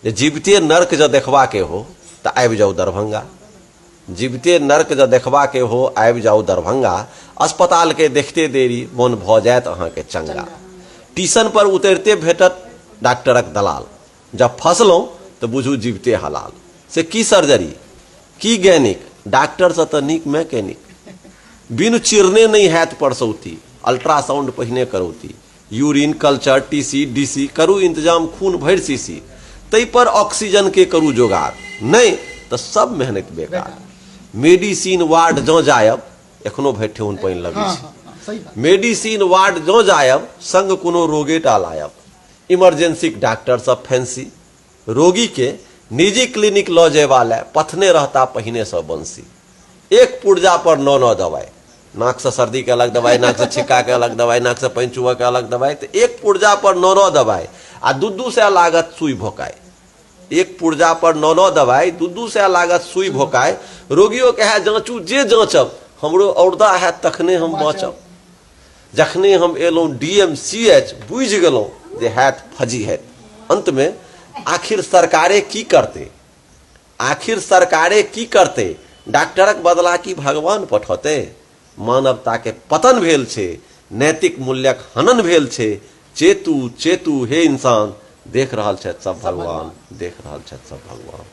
जे जीविते नर्क जँ देखबाके हो तऽ आबि जाउ दरभंगा। जीविते नर्क जँ देखबाके हो आबि जाउ दरभंगा, अस्पतालके देखिते देरी मोन भऽ जायत अहाँके चंगा। टीशन पर उतरिते भेटत डाक्टरक दलाल, जँ फँसलहुँ तऽ बुझू जीविते हलाल। से की सर्जरी, की गैनिक, डाक्टरसँ तऽ नीक मैकेनिक। बिनु चिरने नहि हैत परसौती, अल्ट्रासाउंड पहिने करौती। यूरिन, कल्चर, टीसी, डीसी, करू इंतजाम खून भरि शीशी। ताहि पर ऑक्सीजन के करू जोगाड़, नहि तऽ सब मेहनति बेकार। मेडिसिन वार्ड जँ जायब, एखनो भरि ठेहुन पानि लगै छै। सही बात। मेडिसिन वार्ड जँ जायब, संग कोनो रोगेटा लायब। इमरजेंसीक डॉक्टर सब फैंसी, रोगी के निजी क्लिनिक लऽ जयबा लए पथने रहता पहिने सँ बंसी। एक पुर्जा पर नौ नौ दवाइ, नाक से सर्दी के अलग दवाइ, नाक से छिक्का के अलग दवाइ, नाक से पानि चुबऽ के अलग दवाइ, तऽ एक पुर्जा पर नौ नौ दवाइ आ दू दू सए लागत सुई भोकाय। एक पुर्जा पर नौ नौ दवाइ, दू दू सए लागत सुई भोकाय। रोगियो के है जाँचू जे जाँचब, हमरो औरदा हैत तखने हम बाँचब। जखने हम एलहुँ डी एम सी एच, बुझि गेलहुँ जे हैत फजी हैत। अंतमे आखिर सरकारे की करतै, आखिर सरकारे की करतै, डॉक्टरक बदला की भगवान पठौतै? मानवता के पतन भेल छै, नैतिक मूल्यक हनन भेल छै। चेतू चेतू हे इंसान, देख रहल छथि सब भगवान, देख रहल छथि सब भगवान।